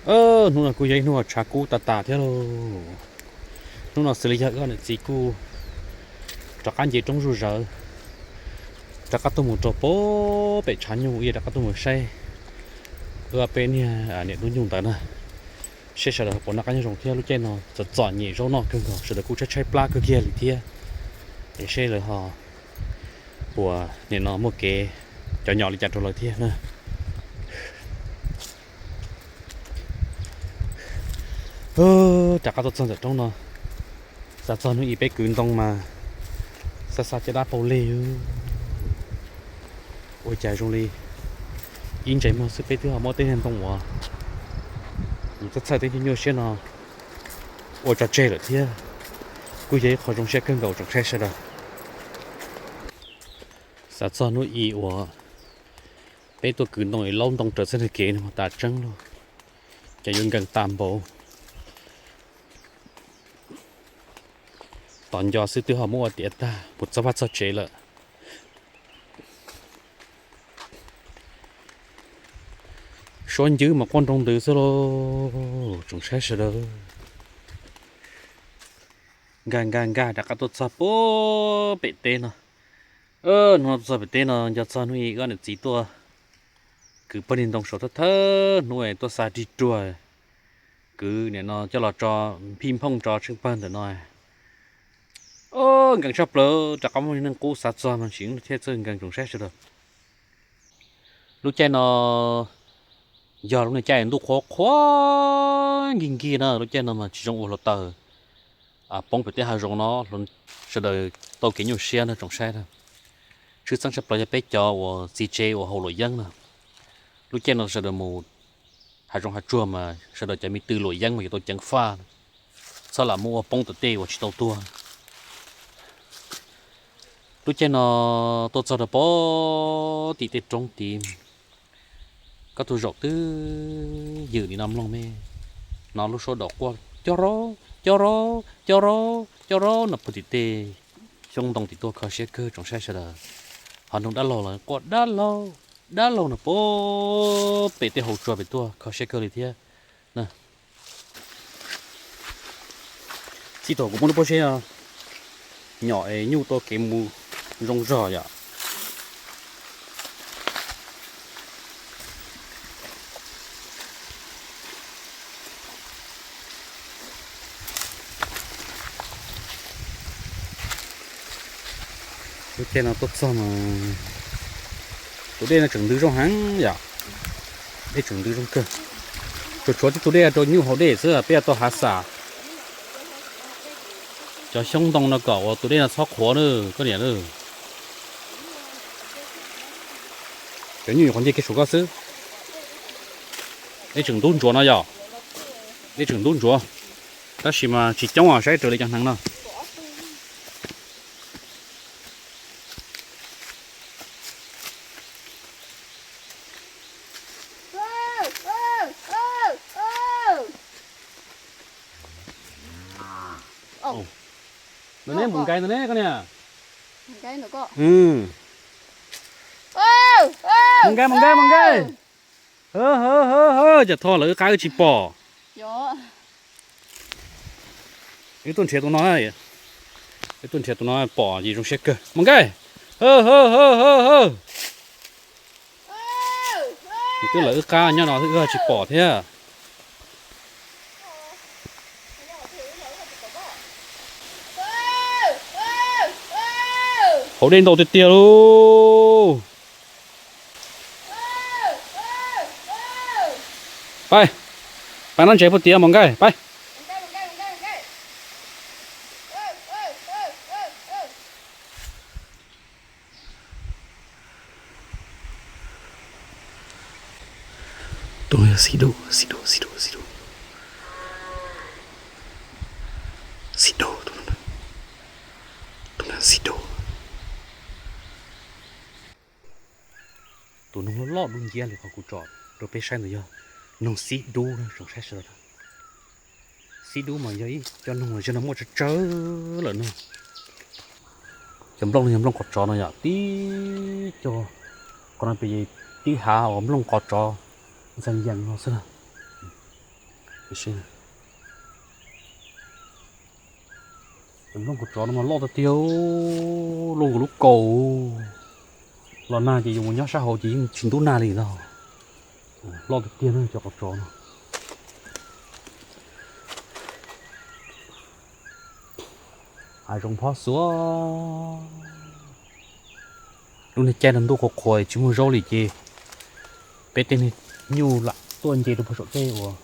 Hnub no kuj yog ib hnub uas tshav kub tas tas thiab lauj. Hnub no xws li yog wb niam txiv kuj rov qab nce roob zuj zawv, rov qab tuaj mus rau pem tshav nyuj, wb rov qab tuaj mus saib wb peb niag niam dub nyuj ntawd na, seb sawv daws puas noj qab nyob zoo thiab. Lub caij no txom txom nyem zaub noj kawg nkaus, sawv daws kuj tshaib tshaib plab kawg kiag li thiab. Es seb lawv ho puas nim no muaj kev cov nyom li cas rau lawv thiab na. Rov qab tuaj txog ntawm roob no, xav txog hnub ib peb kwv ntoo mas xa xa caj dab pauj leg. Ua cas zoo li ib ntsais muag xwb peb twb ho muab tej niag ntoo uas yus txhawj txhawj thiab nyuaj nyuaj siab no ua tso tseg lawm thiab. Kuj yog ib qho zoo siab kawg nkaus tsoom saib sawv daws. Xav txog hnub ib uas peb tuaj kwv ntoo es laub ntoo raws txoj niag kev no mas tas tseeb lauj, ces yuav nkees tas npaum. Tos nco xwb twb ho muab ua tiav tag mus txog vaj txog tsev lawm. Suab ncwb mas quaj nroo ntws xwb lauj tsoom saib sawv daws. Nkag nkag nkag rov qab tuaj txog pem teb no. Hnub no tuaj txog pem teb no nco txog hnub ib wb niam txiv tuaj kwv pawg niag ntoo saum thawj thawj hnub tuaj xa rig ruag kwv nim no coj los tso phij nphooj tso tsheej pawg ntawm no. Nkees tshaj plaws, rov qab muaj neeg qub xav txog mas tsis thiaj txawj nkees tsoom saib sawv daws. Lub caij no yog lub niag caij ntuj qhuav qhuav nkig nkig na, lub caij no mas tsis zoo ua hluav taws poob pem tej hav zoov no, sawv daws tau kev nyuaj siab na tsoom saib na. Tshwj xeeb tshaj plaws yog peb cov uas txiv tsev uas haus luam yeeb na, lub caij no sawv daws mus hav zoov hav tsuag mas sawv daws cov me tw luam yeeb mas yuav tau ceev faj, txhob lam muab ua poob tom tej uas tsis tau tuag. Lub caij no tuaj txog rau pem tim tej roob tid, koj tus zaum twb ywm li no mloog me, no lub suab dom quaj coj raub coj raub coj raub coj raub no puag tim tej xyoob ntoo tim tuaj kho siab kawg tsoom saib sawv daws. Ho noog dab laug los quaj dab laug dab laug no puag pem tej hauv tsua pem tuaj kho siab kawg li thiab. Txij thaum kuv muaj lub pob zeb nyom es nyuj tuaj kev mus zoo zog yom. Lub caij no tuaj txog mas tus dej no tseem ntws zoo heev yom. Dej tseem ntws zoo kawg. Tsuas tshuav tib tug dej rau nyuj haus dej xwb, peb yuav tau hav xam cov xyoob ntoo no kom ua tus dej no txhob qhuav na koj niam na. Cov nyuj yuav qhuav nce kiag saum koj xwb. Dej tseem ntub ntsuav no yom. Dej tseem ntub ntsuav, tab sis mas tsis coob os, saib raws li cov hneev no. Ntawm neb mus nkaij ntawm neb koj niam. Mus nkaij mus nkaij mus nkaij. Hawb hawb hawb hawb, cas tho lawv wb qab wb tsis pom. Wb tuaj nrhiav tus no, wb tuaj nrhiav tus no pom ces zoo siab kawg. Mus nkaij. Hawb hawb hawb hawb hawb. Twb lawv wb qab nyob no wb tsis pom thiab. Hauv dej ntau tiag tiag lauj. Pab, pab nab ntsev puag tiag mus nkaij pab. Tus no yog xib dub, xib dub, xib dub, xib dub. Xib dub, tus no, tus no xib dub. Tus noog loj loj dub nciab li qhov kuv tsom rau peb saib ntawd yog noog xib dub na tsoom saib sawv daws. Xib dub mas yog ib co noog los yog no muaj tsawg tsawg lawm no. Cov nplooj no yog nplooj qos tsov no yom, tib co qhov no pes tib hav uas nplooj qos tsov ntxhee yees no xwb na. Cov nplooj kaus tsov no mas loj tiag tiag, luaj nkaus lub kaus. Los nag ces yus mus nyob sab hauv ces yeej tsis ntub nag li no. Loj tiag tiag na cov kaus tsov no. Hav zoov phob xuav. Lub niag caij no ntuj qhuav qhuav tsis muaj zaub li ces peb tej niag nyuj lam tuaj nce rau puag saum tej uas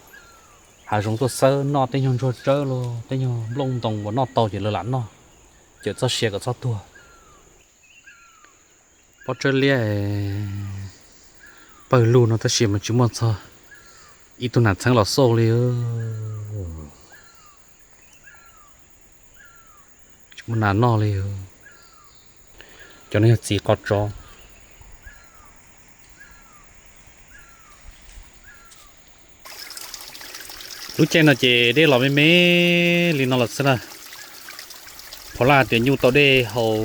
hav zoov tuaj xawb noj tej nyuag ntsuag tsawb los tej nyuag nplooj ntoo uas noj tau ces lawv lam noj, cawm txoj sia kom txhob tuag. Pob tsawb liab pawg lug no tab sis mas tsis muaj txog ib tug nas txheeb los xauj li. Tsis muaj nas noj li. Cov no yog txiv qos tsov. Lub caij no ces dej los me me li no lawm xwb na. Pov laj tias nyuj tau dej haus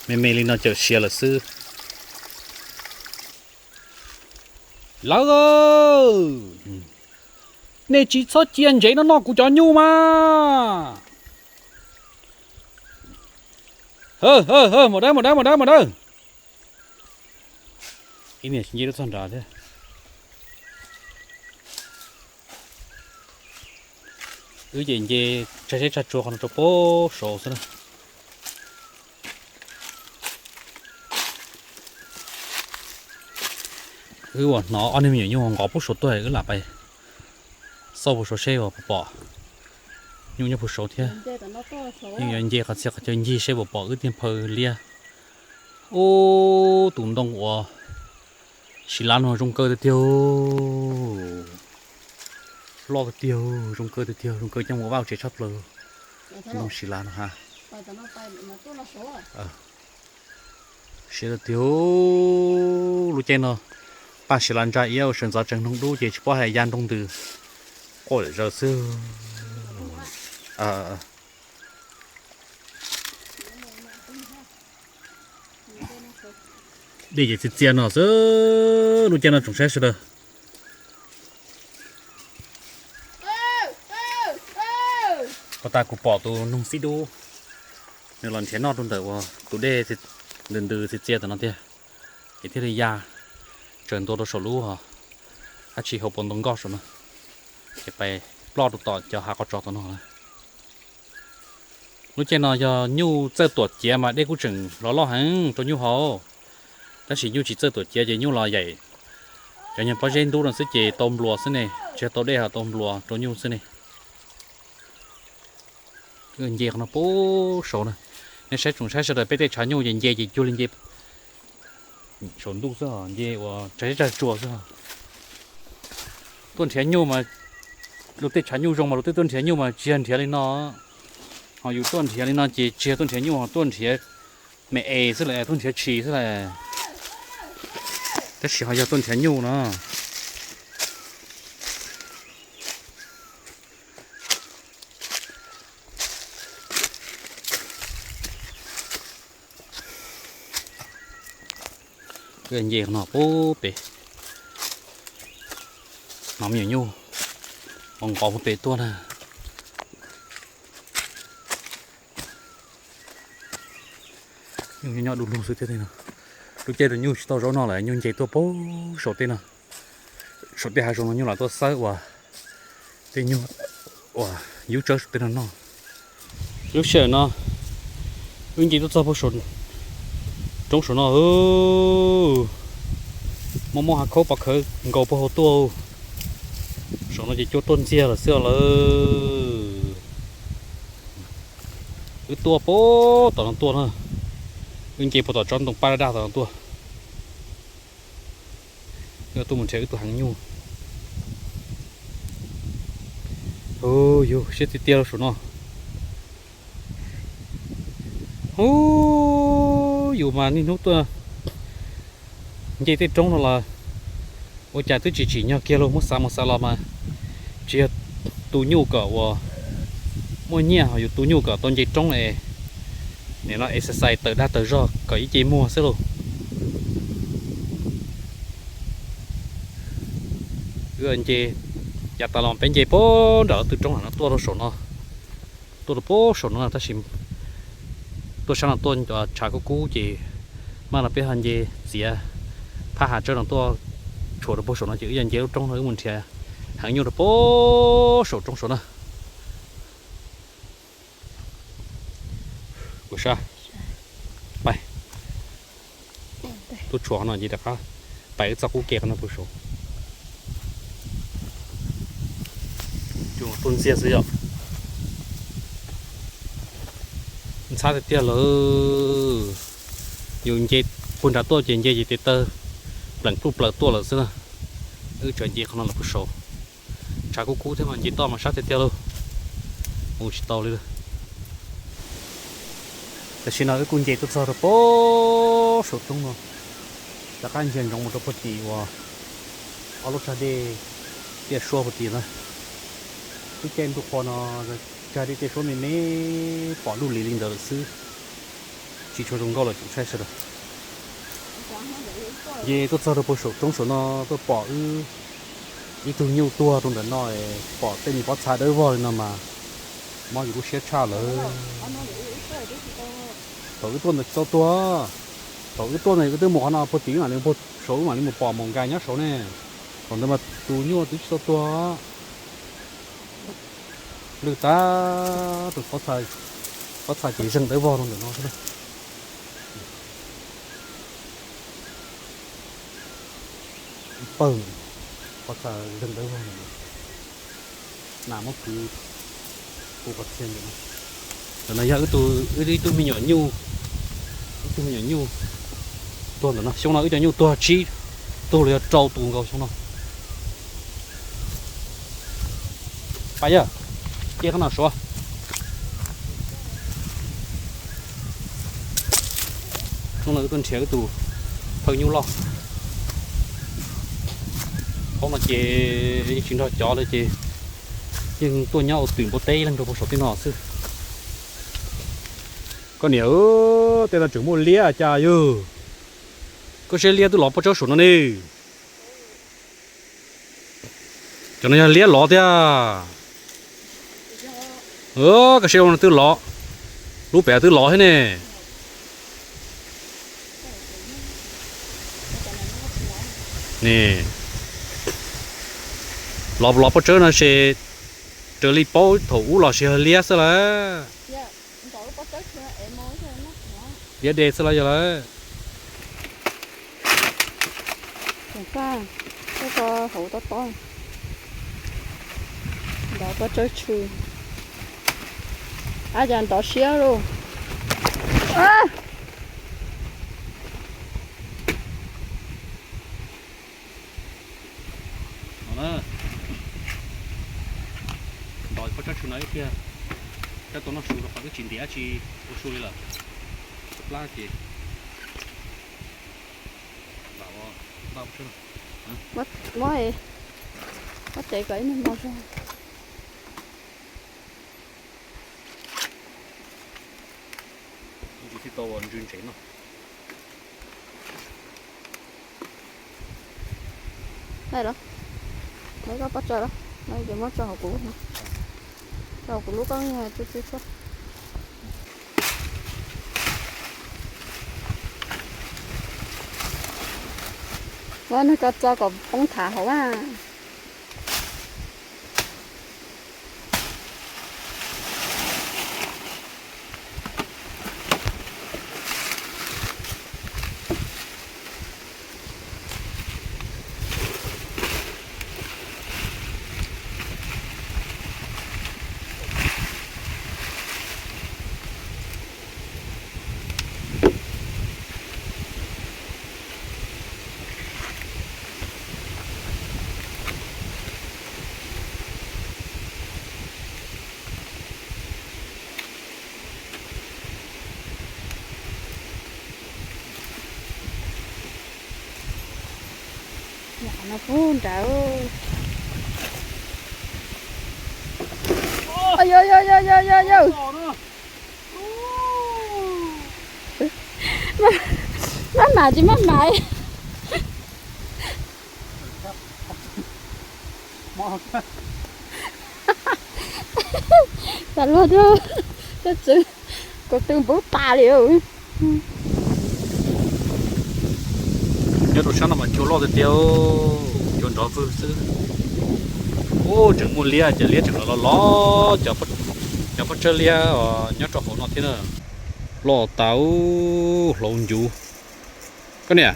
me me li no cawm siav lawm xwb. Lawv, nej tsis txhob cia ntsev no noj kuv cov nyuj mas. Hawm, hawm, hawm, mus dawb, mus dawb, mus dawb, mus dawb. Ib niam tsis nce lub txog nrad thiab. Wb ces nce tsag zeb tsag tsua qhov no rau puag saud xwb na. Wb uas hnov ob niag me nyuam nyuj nqov puag saud tuaj wb lam pais xauj puag saud seb uas puas pom nyuj nyob puag saud thiab. Yeej yuav nce qhov txhia qhov chaw ncig seb puas pom wb tig phaw liab. Ub, tus ntoo uas siv lav no zoo kawg tiag tiag. Loj tiag tiag, zoo kawg tiag tiag, zoo kawg coj mus vaj tsev tshaj plaws. Ntoo siv lav no ha. Siav tiag tiag. Lub caij no paj siav lav ntsa iab ua sawv ntxov tsees noog dub ces tsis paub hais ya nroo ntws quaj lawm zaws xwb. Dej ces txias txias no xwb, lub caij no tsoom saib sawv daws. Puag ta kuv pom tus noog xib dub, nws los nrhiav noj rau ntawm uas tus dej ntws ntws txias txias tam no tiag, ces thiaj li ya tsaws ntua rau saum lub dab tsi hauv paus ntoo nkoj saum no, ces pais ploj rau tom cov hav qos tsov tom no na. Lub caij no yog nyuj txawj tuam ciav mas dej kuj tseem los loj heev rau nyuj haus, tab sis nyuj tsis txawj tuam ciav ces nyuj los yaim cov nyuag pob zeb ntub no xwb ces tau npluas xwb ne, tsis yog tau dej ho tau npluas rau nyuj xwb ne. Nce qhov no puag saud na, nej saib tsoom saib sawv daws, peb tej tshav nyuj ces nce ces cuag li nce saum ntuj xwb, nce uas tsag zeb tsag tsua xwb. Tuaj nrhiav nyuj mas luag tej tshav nyuj zoo mas luag tej tuaj nrhiav nyuj mas tsis yog nrhiav li no. Ho yus tuaj nrhiav li no ces tsis yog tuaj nrhiav nyuj, ho tuaj nrhiav me es xwb las, tuaj nrhiav tshis xwb las. Tab sis ho yog tuaj nrhiav nyuj no. Nce no puag pem, hnov me nyuam nyuj nqov puag pem tuaj na. Nyuj nyob du lug xwb thiab tej no. Lub caij rau nyuj tsis tau zaub noj lawm, nyuj nce tuaj puag saum tej no. Saum tej hav zoov no nyuj lam tuaj xawb uas tej nyuj uas yub tsawb saum tej no noj. Lub sij hawm no wb nce tuaj txog puag saum roob saum no, muaj muaj hav khaub pov khawv nkaus puag hauv tuaj. Saum no ces cua tuaj ntxiag lawm xwb lawm. Wb tuaj puag tom no tuaj na, wb nce puag tom tsob ntoo paj daj daj tom no tuaj. Wb tuaj mus nrhiav wb tus heev nyuj. Hu, yus siab tiag tiag rau saum no. Hu, yus mas niaj hnub tuaj nce tej roob no los ua cas twb tsis tsim nyog kiag los muab xav mus xav los mas tsis yog tu nyuj kom uas muaj nyiaj, ho yus tu nyuj kom tau nce roob es nim no exercise tawm dag tawm zog kom ib ce muag xwb lauj. Wb nce Yav tas los peb nce puag nram lawv tus roob no tuaj rau saum no, tuaj rau puag saum no tab sis tuaj sab no tuaj tshav kub kub ces mas no peb ho nce txiav phab hav tsawb no tuaj tshuam rau puag saum no ces wb yog nce lub roob no wb mus nrhiav heev nyuj rau puag saum roob saum na. Kuv sab, pais, tuaj tshuam no ces rov qab pais wb txoj qub ke qhov no puag saum. Tuaj ntxiag xwb yom. Ntxhab tiag tiag lawm. Yus nce puag nrad tuaj ces nce ces tes taw pleem pluj plaws tuaj lawm xwb na. Wb tseem nce qhov no lawm puag saud. Tshav kub kub thiab mas nce toj mas sab tiag tiag lauj. Mus tsis tau li lawm. Tam sim no wb kuj nce tuaj txog rau puag saum roob no, rov qab ntsia ntsoov mus rau puag tim uas ob lub tsag dej tiaj suab puag tim na. Twb caij ntuj qhua no tsag dej tiaj suab me me pom luj lis li ntawd lawm xwb. Tsis tshua zoo nkauj lawm tsoom saib sawv daws. Ces tuaj txog rau puag saum roob saum no tuaj pom wb ib tug nyuj tuag rau ntawm no, pom tej me pob txha dawb vog li no mas mob yus lub siab tshaj lawm. Thaum wb tuaj ntawd tsis tau tuag, thaum wb tuaj ntawd wb twb mus qhov no puag tim wb mam li puag saud wb mam li mus pom mus nkas nyob saud ne. Thaum ntawd mas tus nyuj twb tsis tau tuag. Lwj tag, tus pob txha ces zeeg dawb vog rau ntawm no xwb na. Ib pawg pob txha zeeg dawb vog ntawm no. Nas muab kwv hu qhov txhia ntawm no. Ntawm no yog wb tug, wb ib tug me nyuam nyuj, ib tug me nyuam nyuj tuag ntawm no. Xyoo no wb cov nyuj tuag tsib tug los yog rau tus nkaus xyoo no. Pab yawg, cia qhov no suav. Hnub no wb tuaj nrhiav wb tus phawj nyuj loj. Qhov no ces yeej tsis nrog cov li ces yeej tuaj nyob ua twm npua teb ib leeg rau puag saum tej no xwb. Koj niam, tej no tseem muaj liab cas yog? Koj saib liab twb lov pob tsawb saum no ne. Cov no yog liab lov tiag. Koj saib no twb lov, lub pem twb lov thiab ne. Ne, lov lov pob tsawb no ces raws li paub thaum ub los ces yog liab xwb lawm. Liab de xwb los yog lawm. Hauv tob tob, ntov pob tsawb tshwm, ab cas ntov siab lauj. Ntov pob tsawb tshwm no ib pliag, coj tau noj su rau qhov twb tsis ntiav tsis ua su li lawm. Plab ces muab, muab tes kom ib niag mos zog. Tsis tau ua ntsw ntsev no. Nai los, nai koj pob tsaws los, nai ces muab tso hauv kuv lub, tso hauv kuv lub koj tsuj tsuj tsuj. Muab nws ko txo kom poob thav hauv na. Qhov no pub nrad. Yog yog yog yog yog yog. Maj mam tsis maj mam. Xav luag thiab, tab txwv, ko tw npub tas li. Nyob rau sab no mas cua loj tiag tiag, cua nrov vwg xwb. Ub, tseem muaj liab, cov liab tseem los los, cov pob tsawb liab nyob rau hauv no thiab na. Loj tas, hlau ncuv. Koj niam,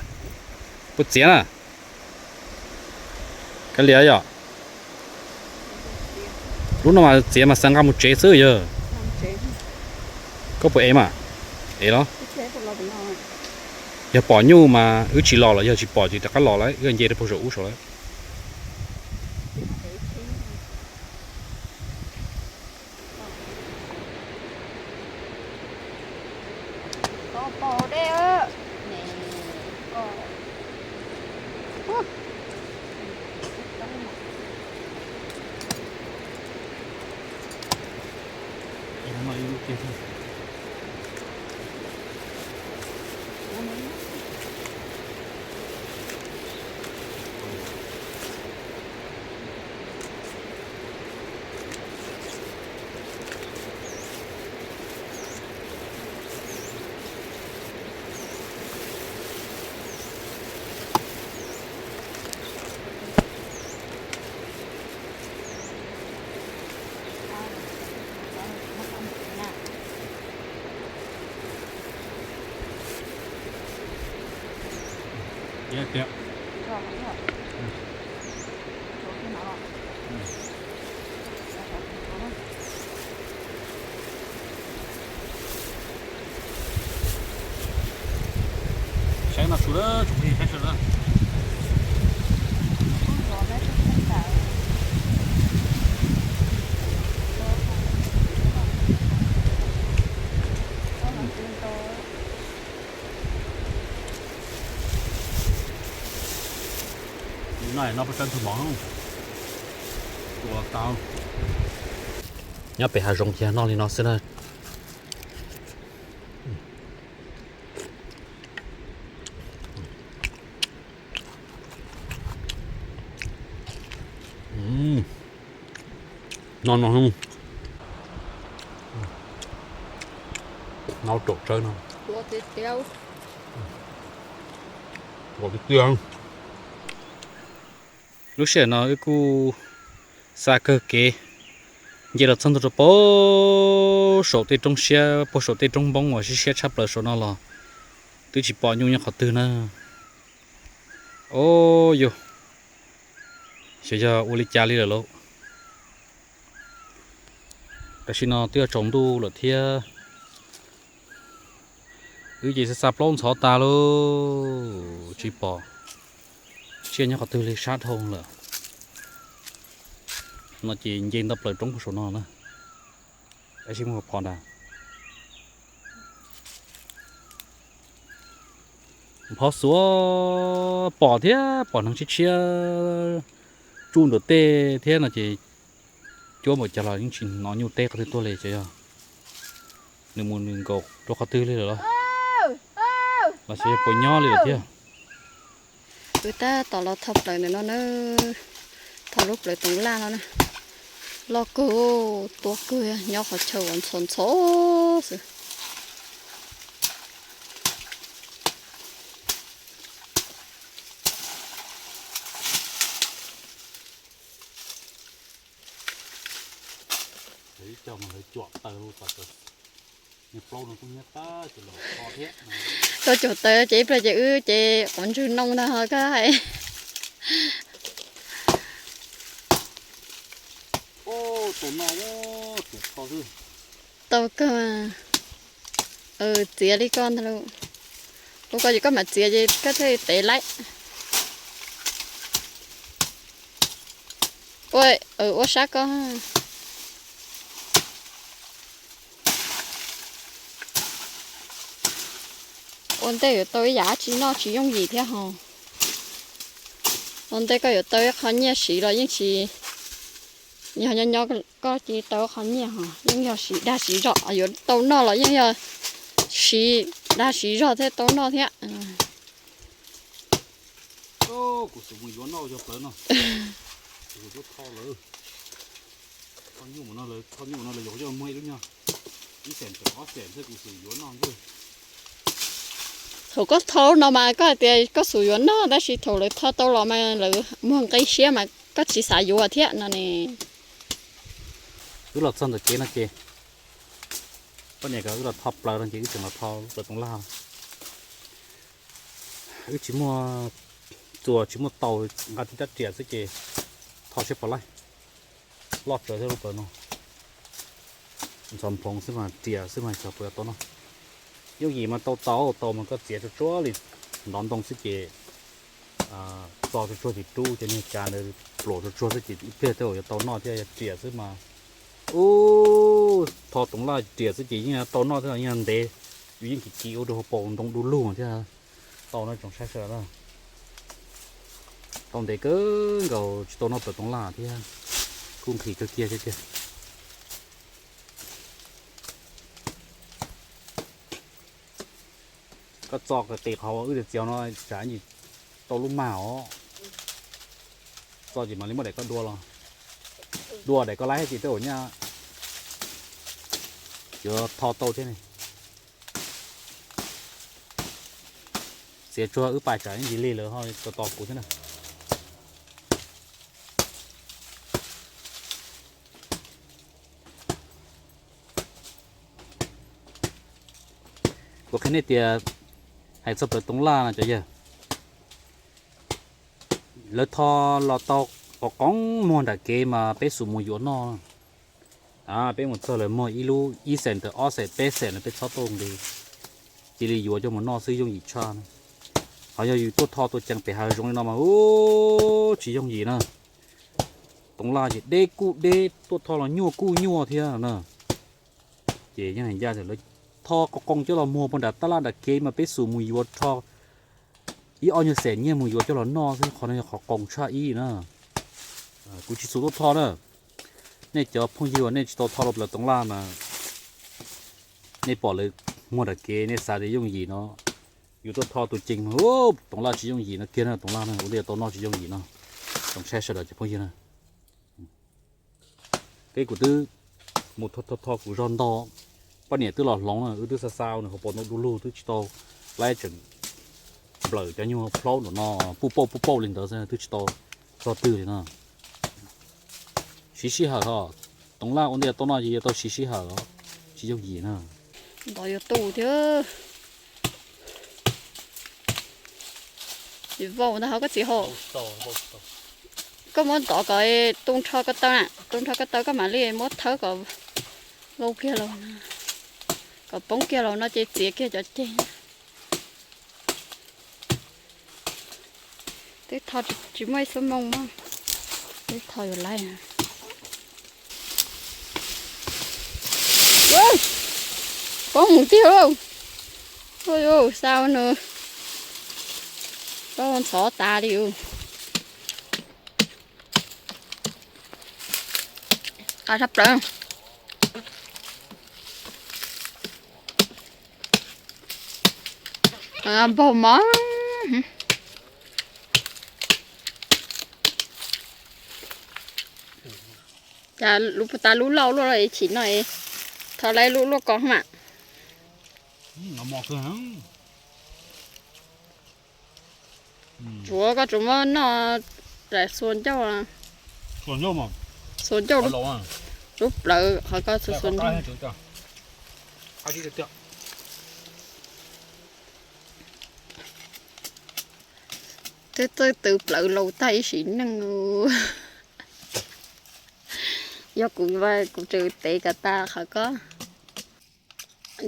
puas txiav na? Kav liam yom. Lub no mas txiav mas xav nqa mus tsev xwb yog. Koj puas ev mas? Ev los? Yog pom nyuj mas wb tsis los los yog tsis pom ces rov qab los lawm, wb nce rau puag saum ub saud lawm. Saib no su lawm, tsoom phooj ywg saib sawv daws. No no peb sab ntug mov, tua tau. Nyob pem hav zoov ces noj li no xwb na. No no, nau raum tsawb no. Ua tiag tiag. Lub sij hawm no wb kuj xa kawg kev nce los txog ntua rau puag saum tej roob siab, puag saum tej roob npoob uas siab siab tshaj plaws saum no los twb tsis pom nyuj nyob qhov twg na. Au yus, xyov yog ua li cas li lawm lauj. Tam sim no twb yuav tsaus ntuj lawm thiab. Wb ces xa xa plaub ntxhov tas lauj, tsis pom tsiaj nyob qhov twg li, sab dhau lawm. No ces nce ntau plaws roob puag saum no na. Tab sis mus phom nrad. Phov xuav pom thiab pom neeg tshiab tshiab tsuj nram tej thiab no ces cuab npaum cas los yeej tsis hnov nyuj teb qhov twg tuaj li ces yog nws mus nws nkaum rau qhov twg li lawm los, los xyov yog puas nyob li lawm thiab. Wb tab tom los thauj plaws ntawm no na, thauj lub plawv toov laj no na, loj kawg, tuab kawg, nyob qhov chaw uas ntxhov ntxhov xwb. Tau cuam taws ces ib pliag ces wb ces quav ntswg noo ntag koj hais. Tau kawg. Txiav li koj ntag lauj. Ua koj ces koj mam txiav ces koj thiaj tev laib. Ua, ua sab koj. Ua ntej yuav tau ib yam dab tsi noj tsis yooj yim thiab ho. Ua ntej koj yuav tau ib qho nyiaj siv los yeej tsis yog nyob nyob koj cia tau ib qho nyiaj ho, yeej yog siv dag siv zog, yuav tau noj los yeej yog siv dag siv zog thiaj tau noj thiab. Kuv xav mus yuav noj yog plawv no. Kuv kho lawm. Kho Nyuj no lawv tho nyuj no lawv yuav coj muag ib lub nyuag ib xees tawm ob xees xwb kuv xum yuav noj xwb. Thaum koj tho no mas koj hais tias koj xum yuav noj tab sis thaum lawv tho tau los mas lawv muag nqi siab mas koj tsis xav yuav thiab no ne. Wb los txog ntawm kev no ces poj niam kom wb los tho plaws no ces wb tseem los tho lub plawv toov laj. Wb tsis muaj txuas tsis muaj tau, nqa tib rab riam xwb ces tho siab pom laij. Loj tsawv thiab lub plawv no. Ntxhov nploov xwb mas riam xwb mas xyov puas yuav tau noj. Yooj yim mas tau tau tau mas koj txiav tsuag tsuag li ntov ntoo xwb ces txo tsuag tsuag ces rub cov niag cav ntawd pluam tsuag tsuag xwb ces ib pliag tej zaum yuav tau noj thiab, yog riam xwb mas ub, tho toov laj riam xwb ces yeej tau noj thiab, yeej ntev, yus yeej kiv kiv ua rau hauv paus ntoo du lug thiab. Tau no tsoom saib sawv daws na, tau ntev kawg nkaus tsis tau noj plawv toov laj thiab, kuj nqhis kawg kiag thiab tiag. Koj txo qis qis qhov wb tias txiav no tsam tau lub mag os. Txo ces mam li muab daim koj dua los, dua daim koj laib thiab ces tej zaum nyaj yuav tho tau thiab ne. Txiav tsuag wb pais tsam ib ntsis lig lawm ho tos tos kuv thiab na. Kuv qhia nej tias hais txog plawv toov laj no cov yawg, lawv tho los tau qov qoov muag nram kev mas peb xum mus yuav noj. Peb mus txog lawv muag ib lub ib xees tawm ob xees peb xees lawm peb txhob tuaj nqis, cia li yuav coj mus noj xwb yooj yim tshaj na. Ho yog yus tuaj tho tua ceev pem hav zoov li no mas ub tsis yooj yim na. Toov laj ces deb kuj deb, tuaj tho los nyuaj kuj nyuaj thiab na. Ces yeej hais ncaj tias lawv tho qov qoov coj los muag puag nram tab laj nram kev mas peb xum mus yuav rho ib ob nyuag xees nyiaj mus yuav coj los noj xwb, qhov no yog qhov qoos tshaj ib na. Kuv tsis xum tuaj tho na. Nej cov phooj ywg uas nej tsis tau tho rau plawv toov laj mas nej pom lawv muag nram kev nej xav tias yooj yim no, yus tuaj tho tus ceev mas toov laj tsis yooj yim no kiag na, toov laj na ua ntej tau noj tsis yooj yim no. Tsoom saib sawv daws cov phooj ywg na, peb kuv twb mus tho tho kuv zog ntau, poj niam twb los hloov na, wb twb xa xa nws hauv paus ntoo du lug twb tsis tau laib tseem nplawm cov nyuag plaub nraum no puj pauj puj pauj li ntawd xwb twb tsis tau txog twg li no. Siv sij hawm ho, toov laj ua ntej tau noj ces yuav tau siv sij hawm, tsis yooj yim na. Ntov yuav tu thiab. Vau ntag hauv koj txiv hau. Koj muab ntov kom tu nrho ko taw na, tu nrho ko taw koj mam li muab thawb kom vau kiag los, kom poob kiag los no ces txiav kiag cov ceg. Twb tho tsis muaj ib xuab mooj, twb tho yuav laib. Poob mus tiag lauj. Ua, xau nws, poob ntxhov tas li. Qab sab plaws. Npaug mov. Cas lub puag ta lub lauj luaj chim no, tho lawm lub luaj ko mas. Tsuav koj tsuas muab noj daim xua ncauj, xua ncauj lub plawv qhov ko xua ncauj. Twb txawj tw plawv laus tag ib sim neej. Yog kuv, kuv tseem tev kom tas qhov ko.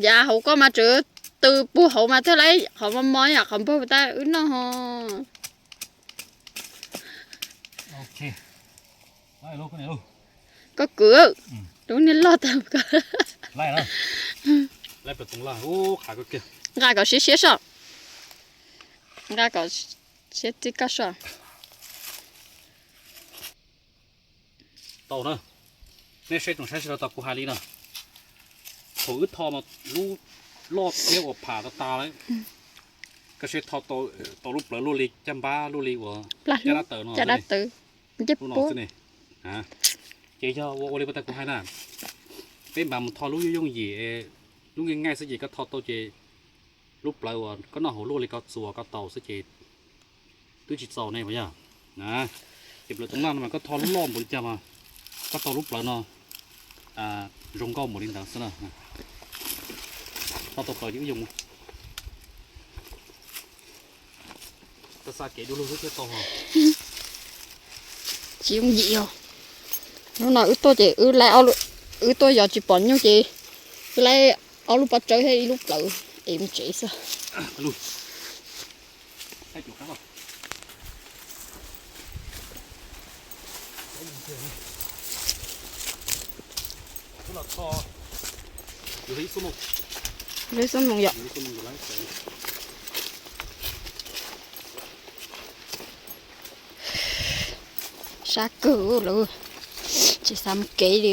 Yav hauv ko mas tseem tw puag hauv mas thiaj laib qhov mos mos yom, qhov npaug tas wb noj ho. Koj kwv, lub niag loj tag ko. Nqa kom siab siab soj. Nqa kom siab txij koj soj. Tau na, nej seb tsoom saib sawv daws, tau kuv hais li no, thaum wb tho mas lub loj thiab uas pham tas tas lawm, koj seb tho tau lub plawv luaj li caj npab luaj li uas caj dab taws no, caj dab taws, lub no xwb ne. Ces yog ua ua li puag ta kuv hais na, peb npaj mus tho lub yooj yooj yim, lub nqaij nqaij xwb ces koj tho tau ces lub plawv uas koj noj hauv luaj li koj txuas koj tau xwb ces twb tsis txaus ne puas yog? Ces plawv tau noj no mas koj tho lub loj npaum li cas mas koj tau lub plawv no zoo nkauj npaum li ntawd xwb na. Tho tau plawv ces wb yuav mus. Tau xa kev du lug xwb thiaj tau ho. Tsis yooj yim os. Hnub no wb tuaj ces wb laib, wb tuaj yos tsis pom nyuj ces wb laib ob lub pob tsawb thiab ib lub plawv es mus tsev xwb. Lub xub moos yom. Sab kawg lawm, tsis xav mus kev li.